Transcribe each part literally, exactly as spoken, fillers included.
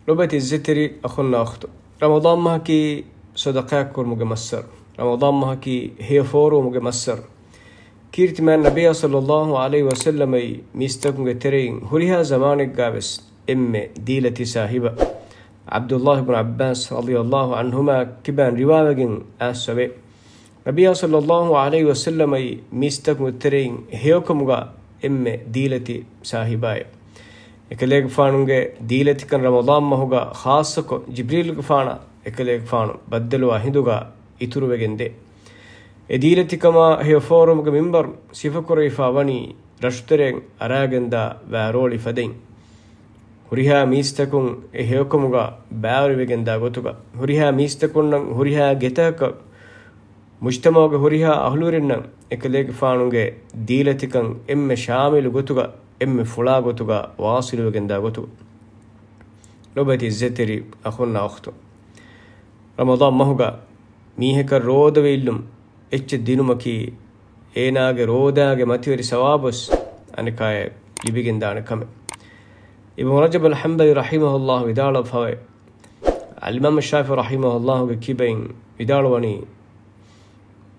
ލޮބުވެތި އިއްޒަތްތެރި އަޚުންނާ އުޚްތުން، ރަމަޟާން މަހަކީ ޞަދަޤާތް ކުރުމުގެ މައްސަރު. ރަމަޟާން މަހަކީ ހެޔޮ ފޯރުވުމުގެ މައްސަރު. ކީރިތި މާތް ނަބިއްޔާ ޞައްލައްލާހު ޢަލައިހި ވަސައްލަމައީ މީސްތަކުންގެ ތެރެއިން ހުރިހާ ޒަމާނެއްގާވެސް އެންމެ ދީލަތި ސާހިބާ. ޢަބްދުﷲ ބުނު ޢައްބާސް ރަޟިޔަﷲ ޢަންހުމާ ކިބާން ރިވާވެގެން އައިސްފަވޭ. ނަބިއްޔާ ޞައްލައްލާހު ޢަލައިހި ވަސައްލަމައީ މީސްތަކުންގެ ތެރެއިން ހެޔޮކަމުގަ އެންމެ ދީލަތި ސާހިބާއެއް. އެކަލޭގެފާނުގެ ދީލަތިކަން ރަމަޟާން މަހުގަ ޚާއްޞަކޮށް ޖިބްރީލުގެފާނާ އެކަލޭގެފާނު ބައްދަލުވާ ހިނދުގަ އިތުރުވެގެންދޭ. އެ ދީލަތިކަމާ ހެޔޮ ފޯރުވުމުގެ މިންބަރު ސިފަކުރެވިފާ ވަނީ ރަށުތެރެއިން އަރާގެންދާ ވާރޯޅި ފަދައިން. ހުރިހާ މީސްތަކުން އެ ހެޔޮކަމުގަ ބާރުވެގެންދާ ގޮތުގަ، ހުރިހާ މީސްތަކުންނަށް ހުރިހާ ގެތަކަކަށް މުޖްތަމަޢުގެ ހުރިހާ އަހުލުވެރިންނަށް އެކަލޭގެފާނުގެ ދީލަތިކަން އެންމެ ޝާމިލު ގޮތުގަ، އެންމެ ފުޅާ ގޮތުގަ ވާޞިލުވެގެންދާ ގޮތުގަ. ލޮބުވެތި އިއްޒަތްތެރި އަޚުންނާ އުޚްތުން، ރަމަޟާން މަހުގަ މީހަކަށް ރޯދަވެ އިއްލުން އެއްޗެއް ދިނުމަކީ، އޭނާގެ ރޯދާގެ މަތިވެރި ސަވާބުވެސް އަނެކާޔަށް ލިބިގެންދާނެ ކަމެއް. އިބްނު ރަޖަބު އަލްޙަންބަލީ ރަޙިމަހުﷲ ވިދާޅުވެފަވޭ، އަލްއިމާމު ޝާފިޢީ ރަޙިމަހުﷲގެ ކިބައިން ވިދާޅުވަނީ،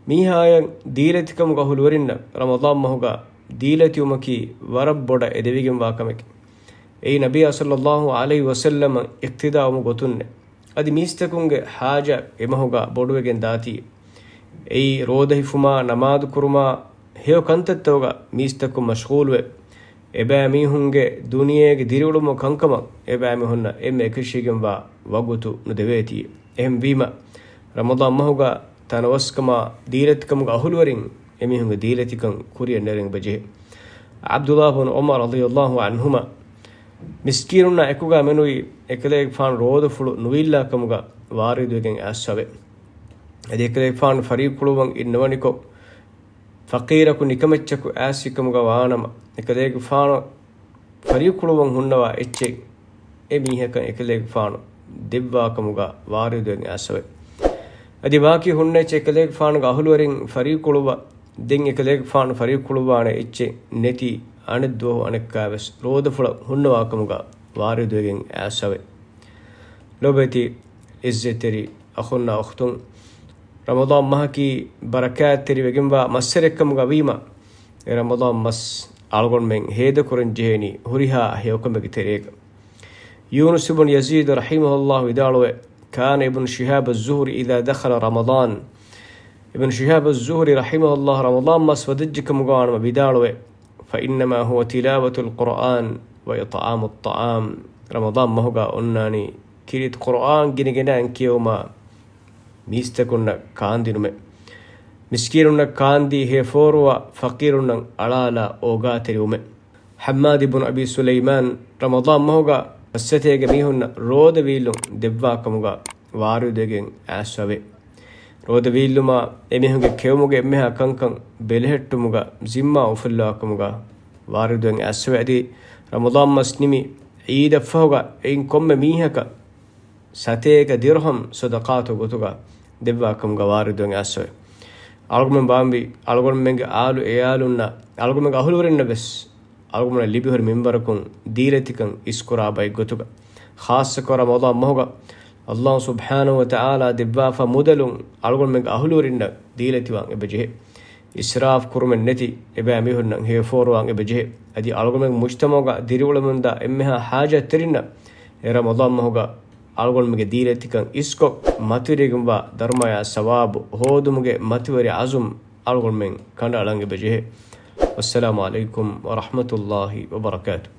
މީހާޔަށް ދީލަތިކަމުގެ އަހުލުވެރިންނަށް ރަމަޟާން މަހުގަ ދީލަތިވުމަކީ ވަރަށް ބޮޑަށް އެދެވިގެންވާ ކަމެކޭ. އެއީ ނަބިއްޔާ ޞައްލައްލާހު ޢަލައިހި ވަސައްލަމަށް އިޤްތިދާވުމުގެ ގޮތުންނޭ. އަދި މީސްތަކުންގެ ޙާޖަތް އެމަހުގަ ބޮޑުވެގެން ދާތީ. އެއީ ރޯދަ ހިފުމާ، ނަމާދު ކުރުމާ، ހެޔޮ ކަންތައްތަކުގަ މީސްތަކުން މަޝްޣޫލުވެ، އެބައިމީހުންގެ ދުނިޔޭގެ ދިރިއުޅުމުގެ ކަންކަމަށް އެބައިމީހުންނަށް އެންމެ އެކަށީގެންވާ ވަގުތު ނުދެވޭތީ. އެހެންވީމަ، ރަމަޟާން މަހުގަ ތަނަވަސްކަމާ ދީލަތިކަމުގެ އަހުލުވެރިން އެމީހުންގެ ދީލަތިކަން ކުރިއަށް ނެރެން އެބަޖެހޭ. ޢަބްދުﷲ ބުނު ޢުމަރު ރަޟިޔަﷲ ޢަންހުމާ މިސްކީނުންނާ އެކުގަ މެނުވީ އެކަލޭގެފާނު ރޯދަފުޅު ނުވިއްލާ ކަމުގަ ވާރިދުވެގެން އައިސްފަވޭ. އަދި އެކަލޭގެފާނު ފަރީއްކުޅުއްވަން އިންނަވަނިކޮށް، ފަޤީރަކު ނިކަމެއްޗަކު އާސީކަމުގަ ވާނަމަ، އެކަލޭގެފާނު ފަރީއްކުޅުއްވަން ހުންނަވާ އެއްޗެއް އެ މީހަކަށް އެކަލޭގެފާނު ދެއްވާކަމުގަ ވާރިދުވެގެން އައިސްފަވޭ. އަދި ވާކި ހުންނަ އެއްޗެއް އެކަލޭގެފާނުގެ އަހުލުވެރިން ފަރީއްކުޅުއްވާ، ދެން އެކަލޭގެފާނު ފަރީއްކުޅުއްވާނެ އެއްޗެއް ނެތި އަނެއްދުވަހު އަނެއްކާވެސް ރޯދަފުޅަށް ހުންނަވާކަމުގަ ވާރިދުވެގެން އައިސްފަވޭ. ލޮބުވެތި އިއްޒަތްތެރި އަޚުންނާ އުޚްތުން، ރަމަޟާން މަހަކީ ބަރަކާތްތެރިވެގެންވާ މައްސަރެއްކަމުގަ ވީމަ، އެ ރަމަޟާން މަސް އަޅުގަނޑުމެން ހޭދަކުރަން ޖެހޭނީ ހުރިހާ ހެޔޮކަމެއްގެ ތެރޭގަ. ޔޫނުސް ބުނު ޔަޒީދު ރަޙިމަހުﷲ ވިދާޅުވޭ، كان ابن شهاب الزهري إذا دخل رمضان، އިބްނު ޝިހާބު ޒުހުރީ ރަޙިމަހުﷲ ރަމަޟާން މަސް ވަދެއްޖެ ކަމުގަ ވާނަމަ ވިދާޅުވޭ، فإنما هو تلاوة القرآن وإطعام الطعام، ރަމަޟާން މަހުގަ އޮންނާނީ ކީރިތި ޤުރުއާން ގިނަގިނައިން ކިޔެވުމާ، މީސްތަކުންނަށް ކާންދިނުމޭ. މިސްކީނުންނަށް ކާންދީ ހޭފޯރުވާ، ފަޤީރުންނަށް އަޅާލާ އޯގާތެރިވުމޭ. ޙައްމާދު ބުނު އަބީ ސުލައިމާން ރަމަޟާން މަހުގަ މައްސަތޭގެ މީހުންނަށް ރޯދަ ވީއްލުން ދެއްވާ ކަމުގަ ވާރިދުވެގެން އައިސްފަވޭ. ރޯދަ ވީއްލުމާ، އެމީހުންގެ ކެއުމުގެ އެންމެހާ ކަންކަން ބެލެހެއްޓުމުގަ ޒިންމާ އުފުއްލާ ކަމުގަ ވާރިދުވެގެން އައިސްފަވޭ. އަދި ރަމަޟާން މަސް ނިމި ޢީދަށްފަހުގަ އެއިން ކޮންމެ މީހަކަށް ސަތޭކަ ދިރްހަމް ޞަދަޤާތު ގޮތުގަ ދެއްވާ ކަމުގަ ވާރިދުވެގެން އައިސްފަވޭ. އަޅުގަނޑުމެން ވާންވީ، އަޅުގަނޑުމެންގެ އާލު އެއާލުންނަށް، އަޅުގަނޑުމެންގެ އަހުލުވެރިންނަށް ވެސް އަޅުގަނޑުމެންނަށް ލިބިހުރި މިންވަރަކުން ދީލަތިކަން އިސްކުރާ ބައެއް ގޮތުގަ، ޚާއްޞަކޮށް ރަމަޟާން މަހުގަ ﷲ ސުބްޙާނަހޫ ވަތަޢާލާ ދެއްވާފަ މުދަލުން އަޅުގަނޑުމެންގެ އަހުލުވެރިންނަށް ދީލަތިވާން އެބަޖެހޭ. އިސްރާފް ކުރުމެއް ނެތި އެބައިމީހުންނަށް ހޭފޯރުވާން އެބަޖެހޭ. އަދި އަޅުގަނޑުމެން މުޖްތަމަޢުގަ ދިރިއުޅެމުންދާ އެންމެހާ ޙާޖަތްތެރިންނަށް އެ ރަމަޟާން މަހުގަ އަޅުގަނޑުމެންގެ ދީލަތިކަން އިސްކޮށް، މަތިވެރިވެގެންވާ ދަރުމަޔާ ސަވާބު ހޯދުމުގެ މަތިވެރި ޢަޒުމް އަޅުގަނޑުމެން ކަނޑައަޅަން އެބަޖެހޭ. ވައްސަލާމު ޢަލައިކުމް ވަރަޙްމަތުﷲ ވަބަރަކާތުހު.